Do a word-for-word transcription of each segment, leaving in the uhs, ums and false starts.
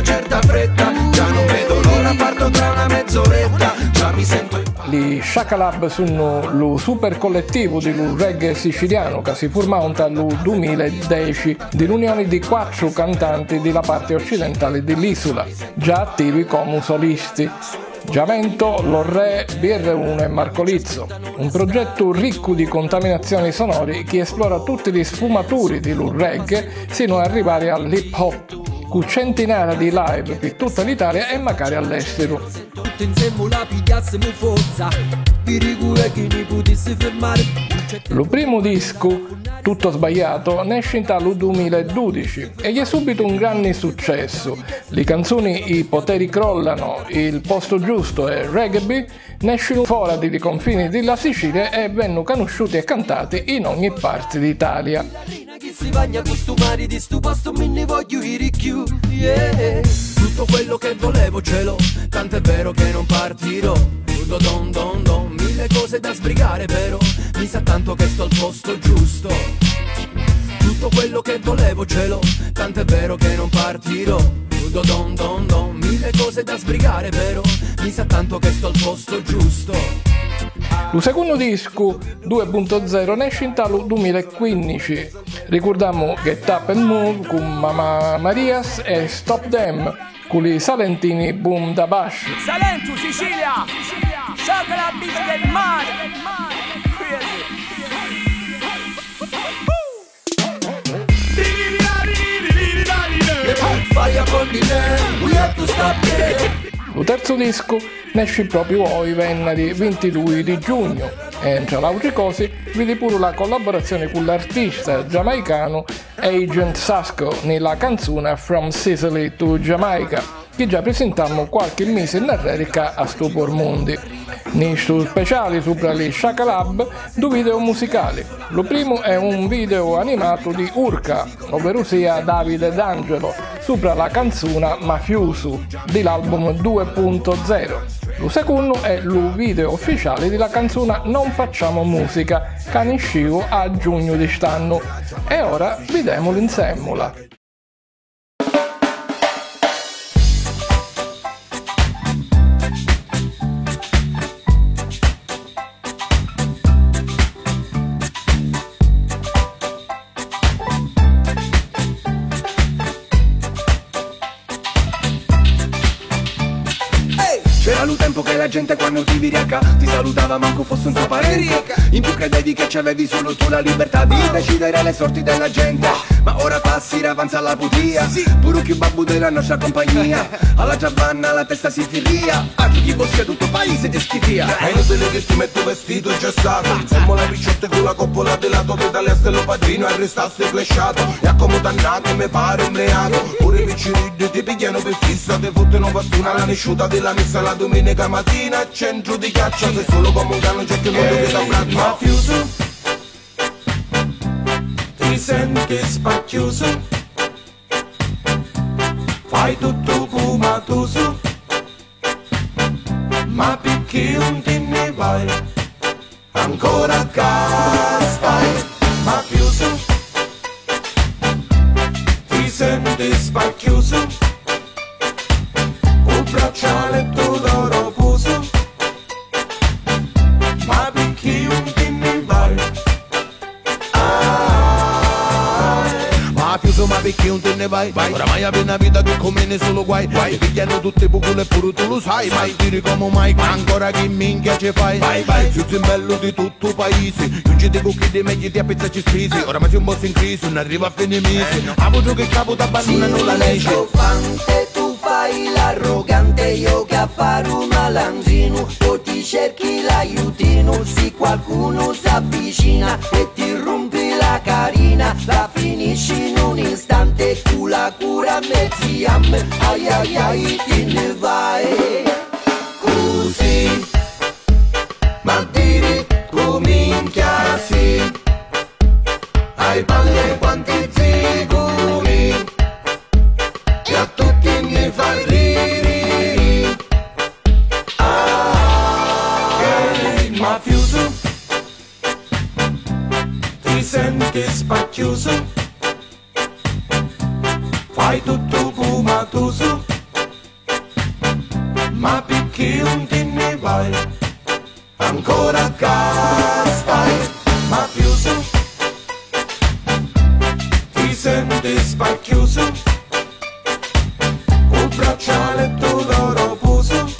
Certa fretta, già non vedo l'ora, parto tra una mezz'oretta, già mi sento in... Li Shakalab sunnu lu super collettivu di lu reggae sicilianu ca si furmau nta lu dumila e deci di l'unioni di quattru cantanti di la parti occidentali di l'isula, già attivi comu solisti. Giamento, Lorrè, B R uno e Marco Lizzo. Un progettu riccu di contaminazioni sonori chi esplora tutti li sfumaturi di lu reggae sinu a arrivari all'hip hop, cu centinara di live pi tutta l'Italia e macari all'estiru. Tutti nsemmula pigghiassimu forza, vi dicu è chi ni putissi firmari. Lu primu discu, Tutto sbagliato, nesci nta lu dumila e dudici e è subitu un granni successu. Li canzuni I poteri crollano, Il posto giusto e Reggae nescinu fora di li confini di la Sicilia e vennu canusciuti e cantati in ogni parti d'Italia. Chi si bagna cu stu mari di stu postu mi nni vogghiu iri cchiù, yeah. Tutto quello che volevo ce l'ho, tant'è vero che non partirò. Do don don don, mille cose da sbrigare però, mi sa tanto che sto al posto giusto. Tutto quello che volevo ce l'ho, tant'è vero che non partirò. Do don don don, mille cose da sbrigare però, mi sa tanto che sto al posto giusto. Lu secunnu discu, due punto zero, nesci nta lu dumila e quinnici. Ricurdammu Get Up and Move cu Mama Marias e Stop Them cu li Salentini Boom da Basciu. Salentu, Sicilia! Sciacca la vita del mare! Crazy! Fire from the land, we have to stop them. Lu terzu discu nesci propriu oi, vennari vintidui di giugnu, e, ntra l'àutri cosi, vidi puru la collaborazioni cu l'artista giamaicanu Agent Sasco ni la canzuna From Sicily to Jamaica, chi già prisintammu quarchi misi nnarreri ccà a Stupor Mundi. Ni stu speciali supra li Shakalab, du video musicali. Lu primu è un video animatu di Urca, ovverusia Davide D'Angelo, supra la canzuna Mafiusu di l'album due punto zero. Lu secunnu è lu video ufficiali di la canzuna Non facciamo musica, ca nisciu a giugnu di st'annu. E ora videmuli nsemmula. Ehi! C'era lu tempu che la gente quannu ti viria ccà ti salutava mancu fossi un so parente. In più credevi che c'avevi sulu tu la libertà di decidere le sorti della gente. Ma ora passira avanza la putia, puru cchiù babbu della nostra compagnia. Alla giavanna la testa si firria, a chi chi vossia tutto paese ti schifia. È inutile che ti metto vestito gessato, insemmula ai picciotti cu la coppola di lato, ti tagliaste lo padrino e restaste flesciato. E a comu t'annati mi pari un briaco, pure i picciriddi ti pigghiano per fissa, ti fotteno vastuna alla nisciuta della messa la domenica mattina al centro di chiazza, sei solo come un cane, c'è più modo che t'abbraccia. Mafioso, ti senti spacchiuso, fai tuttu pumatusu, ma picchì un ti nni vai? Ancora ccà stai, mafioso, ti senti spacchiuso, un braccialettu d'oro fuso, ma picchì un ti nni vai? Ah. Mafioso, ma picchì un ti nni vai? Vai. Oramai havi na vita chi cumini sulu guai. Guai. Ti pigghianu tutti puculu e puru tu lu sai. Sai. Mai diri comu mai, ancora chi minchia ci fai? Vai, vai. Su zimbellu di tuttu paisi, junci di cucchi di megghi ti appizza ci spisi. Oramai si un boss in crisi, non arriva a fini misi. Eh, no. A vuciu chi capu t'abbannunanu la leggi. Sì, tu fai l'arrogante, io che affari un malandrinu, o ti cerchi l'aiutinu, si qualcuno s'avvicina e ti rompi la carina, la finisci in un istante cu la cura mezzi amme, ai ai ai, ti ne vai. Così, ma diri cu minchia si, hai palle quanti zigumi, e a tutti ne fa riri. Ah, mafioso, ti senti spacchiuso, fai tuttu pumatusu, Ma picchì 'un ti nni vai? Ancora ccà stai, mafiosu. Ti senti spacchiusu, cu braccialettu d'oro pusu.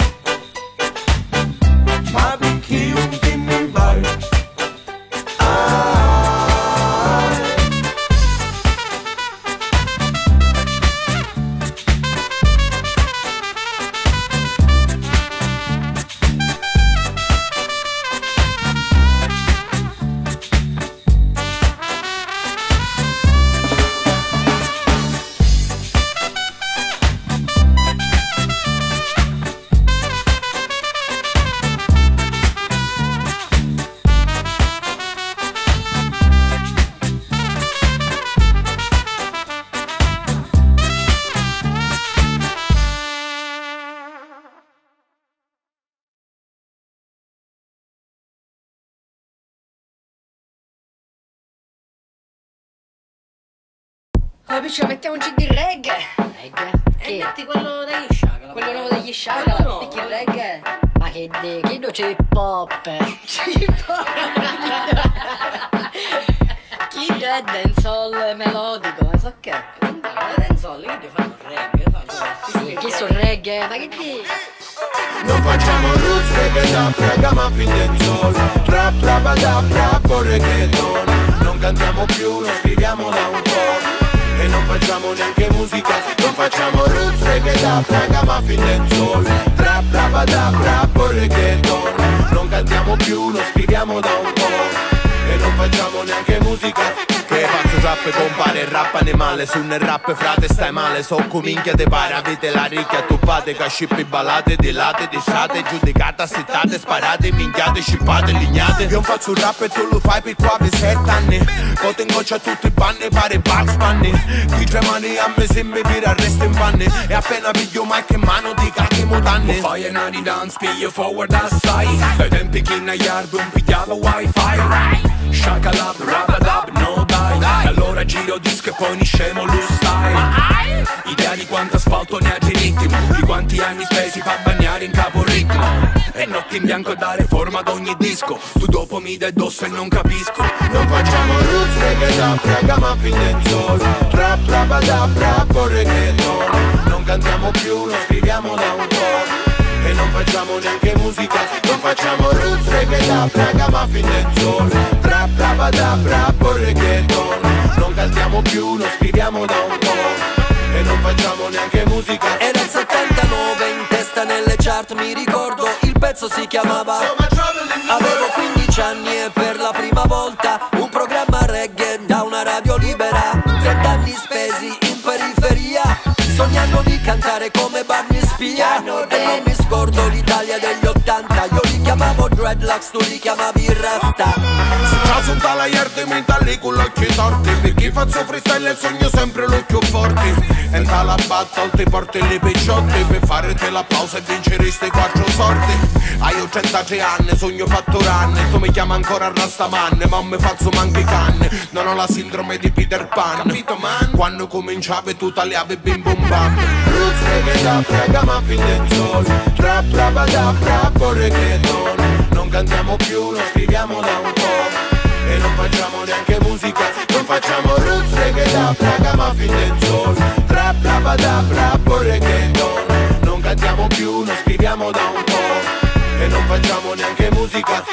Ma picchì 'un ti nni vai? Ah. Oh, picciu, mettiamoci di reggae. Reggae? E chi? Metti quello degli Sciacala. Quello nuovo degli Sciacala? Quello nuovo. E chi reggae? Ma che di, chi no c'è hip hop? C'è hip hop? Chi è dancehall melodico? Ma so che? Ma dancehall, io ti fanno reggae, fanno... Sì, chi so reggae? Ma che di? Non facciamo roots, reggae, dub, raggamuffin, dancehall, trap, trap, dub, rap o reggaeton. Non cantiamo più, non scriviamo da un po'. E non facciamo neanche musica. Non facciamo roots, reggae, dub, raggamuffin, dancehall, trap, trap, dub, rap o reggaeton. Non cantiamo più, non scriviamo da un po'. E non facciamo neanche musica. Che fazzu trap, compare, rap animale, sunnu e rap, frate, stai male, soccu minchia te pare, avete la ricchia, tuppate, ca scippi ballate, di late, di strate, giudicate, assittate, sparate, minchiate, scippate, lignate. Io fazzu rap e tu lu fai pi quasi sette anni, po' te ingoccia tutti i banni, pare Bugs Bunny, di tre mani a me si mi vira arresto in panni, e appena piglio mic in mano ti caghi i mutanni. Fai nani dance, piglio forward assai, ai tempi chi na yard un pigliava wifi. Shakalab, rabadab, no dai. E allora giro disco e poi niscemo lu style. Idea di quanto asfalto ne ha ritmo, di quanti anni spesi per bagnare in capo ritmo. E notti in bianco a dare forma ad ogni disco. Tu dopo mi dai dosso e non capisco. Non facciamo roots, reggae, dub, raggamuffin, dancehall, trap, trap, dub, rap o reggaeton. Non cantiamo più, non scriviamo da un po'. E non facciamo neanche musica. Non facciamo roots, reggae, dub, raggamuffin, dancehall, trap, trap, dub, rap o reggaeton. Non cantiamo più, non scriviamo da un po'. E non facciamo neanche musica. Era il settantanove, in testa nelle chart mi ricordo, il pezzo si chiamava... Avevo quindici anni e per la prima volta un programma reggae da una radio libera. Trenta anni spesi in periferia, sognando di cantare come Barney Spia. E non mi scordo l'Italia degli ottanta, io li chiamavo dreadlocks, tu li chiamavi rasta. Succiasu nta la yard, mi nta li cu l'occhi torti, picchì fazzu freestyle e sognu sempre lu chiù forti. E nta la battle ti porti li picciotti, pi fariti l'applausu e vinciri sti quattru sordi. Haiu trentatrì anni, sugnu fattu ranni, tu mi chiami ancora Rastaman, ma 'un mi fazzu mancu i canni, non ho la sindrome di Peter Pan. Capito, man? Quannu cuminciavi tu taliavi bim bum bam. Roots, reggae, dub, raggamuffin, dancehall, trap, trap, dub, rap o reggaeton. Non cantiamo più, non scriviamo da un po'. E non facciamo neanche musica. Non facciamo roots, reggae, dub, raggamuffin, dancehall, trap, trap, dub, rap o reggaeton. Non cantiamo più, non scriviamo da un po'. E non facciamo neanche musica.